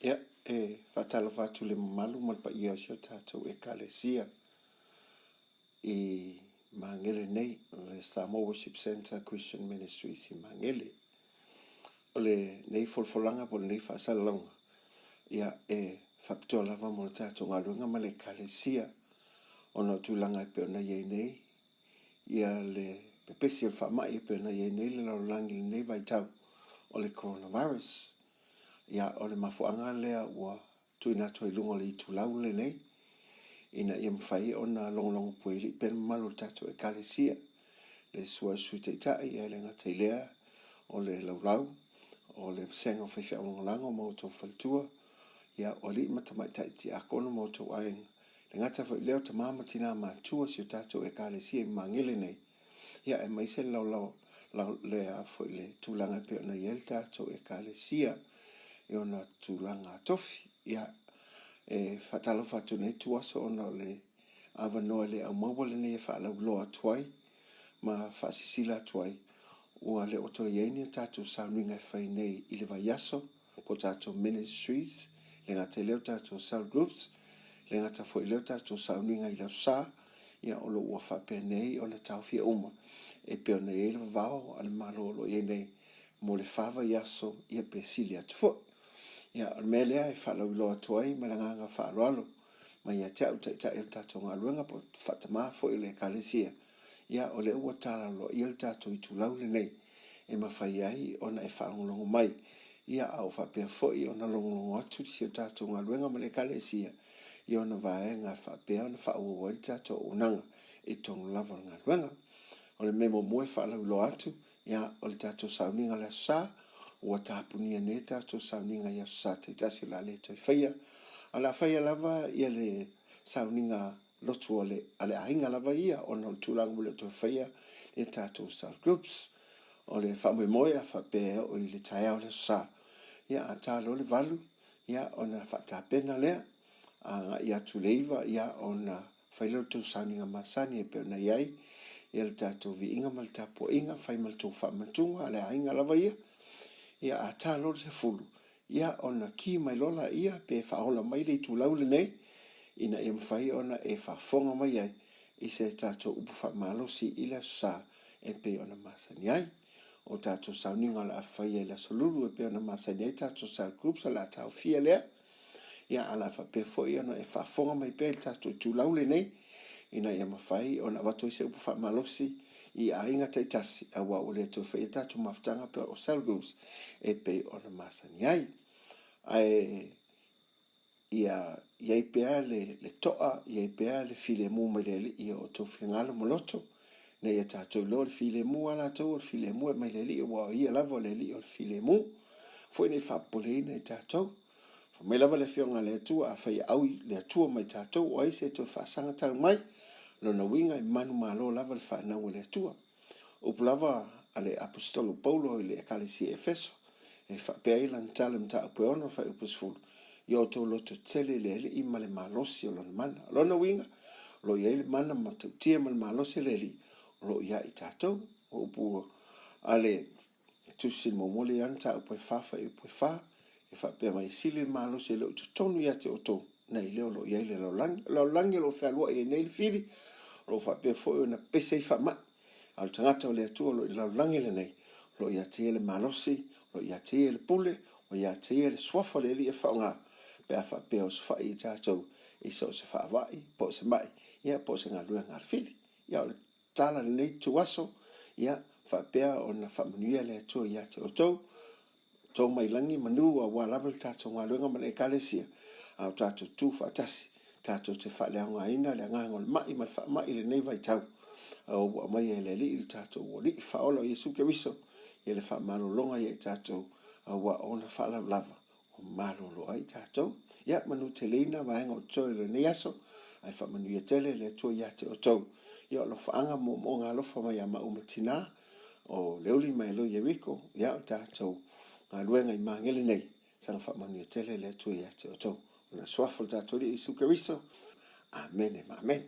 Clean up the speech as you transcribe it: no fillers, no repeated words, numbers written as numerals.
Ia, e faatalofa atu i le mamalu ma le paia o si o tatou Ekalesia i Magele nei, le Samoa Worship Centre Christian Ministries i Magele. O lenei folafolaga po o lenei faasalalauga, ia, e faapitoa lava mo le tatou galuega ma le Ekalesia ona o tulaga e pei ona i ai nei ia le pepesi o le faamai e pei ona i ai nei le lalolagi i lenei vaitau o le coronavirus. Ia, o le mafuaaga lea ua tuuina atu ai i luga o le itulau lenei, ina ia mafai ona logologo puelii pea le mamalu o le tatou Ekalesia, le sua o le Sui Taitai, ae le gata i lea o le laulau o le vasega o faifeau lagolago ma outou faletua, ia, o alii ma tamaitai tiakono ma outou aiga, le gata foi i lea o tama ma tina matutua o si o tatou Ekalesia i Magele nei, ia aemaise le laolao le a foi le tulaga e pei ona i ai le tatou Ekalesia i ona tulaga tofi. Ia, e faatalofa atu nei ituaso ona o le avanoa e le aumaua lenei e faalauiloa atu ai ma faasisila atu ai ua le o toe i ai ni a tatou sauniga e fai nei i le vaiaso po o tatou ministries, le gata i lea o tatou cell groups, le gata foi i lea o tatou sauniga i le Aso Sa, ia o lo o ua faapenei ona taofia uma e pei ona i ai le vavao a le Malo o lo o i ai nei mo le fa vaiaso ia pe sili atu foi. Ia, o le mea lea e faalauiloa atu ai ma le agaga faaaloalo mai ia te au Taitai o le tatou galuega po o faatamā foi o le Ekalesia, ia o lea ua talaloaia le tatou itulau lenei e mafai ai ona e faalogologo mai, ia a o faapea foi ona logologo atu si o tatou galuega ma le Ekalesia i ona vaega e faapea ona faaauau ai le tatou auaunaga i totonu lava o le galuega. O le mea muamua e faalauiloa atu, ia, o le tatou sauniga o le Aso Sa, ua tapunia nei le tatou sauniga i Aso Sa taitasi o le a le toe faia. Ae o le a faia lava ia le sauniga lotu a le, a le aiga lava ia, ona o le tulaga ua le o toe faia ia tatou cell groups. O le faamoemoe a faapea e oo i le taeao o le Aso Sa, ia a ta loa le 8, ia ona faatapena lea, agai atu i le 9, ia ona fai lea o le tou sauniga masani e pei ona i ai ia le tatou viiga ma le tapuaiga, fai ma le tou faamanatuga a le aiga lava ia. Ia a ta loa le 10, ia ona ki mai loa laia pe faaola mai le itulau lenei ina ia mafai ona e faafofoga mai ai i se tatou upu faamalosi i le Aso Sa e pei ona masani ai. O tatou sauniga o le a faia i le Aso Lulu e pei ona masani ai tatou cell groups o le a taofia lea. Ia, a o le a faapea foi ona e faafofoga mai pea i le tatou itulau lenei ina ia mafai ona avatu ai se upu faamalosi i aiga taitasi aua ua le toe faia tatou mafutaga pe o cell groups e pei ona masani ai. Ae ia i ai pea le, le to'a, i ai pea le filemu mai le Alii i o outou finagalo ma loto, ina ia tatou iloa o le filemu a latou, o le filemu e mai le Alii, aua o Ia lava o le Alii o le filemu. Foi ne i faapopoleina i tatou. Fai mai lava le Afioga a le Atua, afai e au le Atua mai tatou, o ai se toe faasagatau mai? Lona uiga e manumalo lava le fanau a le Atua. Upu lava a le Aposetolo Paulo i le Ekalesia i Efeso, e faapea ai lana tala i Mataupu e 6 fuaiupu 10, Ia outou lototele i le Alii ma le malosi o lona mana. O lona uiga, o lo o i ai le mana matautia ma le malosi o le Alii o lo o ia i tatou. O upu a le Tusi Muamua lea ia Mataupu e 4 fuaiupu e 4, e faapea mai, e sili le malosi e le o i totonu ia te outou, nai lea o lo o i ai le lalolagi. O le lalolagi o lo o fealuai ai nei le fili, o lo o faapea foi ona pepesi ai faamai. A o le tagata o le Atua o lo o i le lalolagi lenei, o lo o ia te ia le malosi, o lo o ia te ia le pule, o ia te ia le suafa o le Alii e faaaoga pe a faapea o osofai i tatou i so o se faavai, po o se mai, ia po o se galuega a le fili. Ia o le tala i lenei ituaso, ia faapea ona faamanuia le Atua ia te outou. To mai lagi manu aua lava le tatou galuega ma le Ekalesia, a o tatou tu faatasi, tatou te faaleaogaina le agaga o le mai ma le faamai i lenei vaitau. A ua aumaia e le Alii lo tatou Alii Faaola o Iesu Keriso, ia le faamalologa ia i tatou, aua o ona faalavelave ua malolo ai tatou. Ia, manuteleina vaega o totoe o lenei aso, ae faamanuia tele le Atua ia te outou. Ia, o alofaaga ma moomooga alofa mai ia maua ma tinā, o Leuli ma Eloi Yeriko, ia, o tatou galuega i Magele nei, saga faamanuia tele le Atua ia te outou. Ona suafa o le tatou Alii Iesu Keriso. Amene ma amene.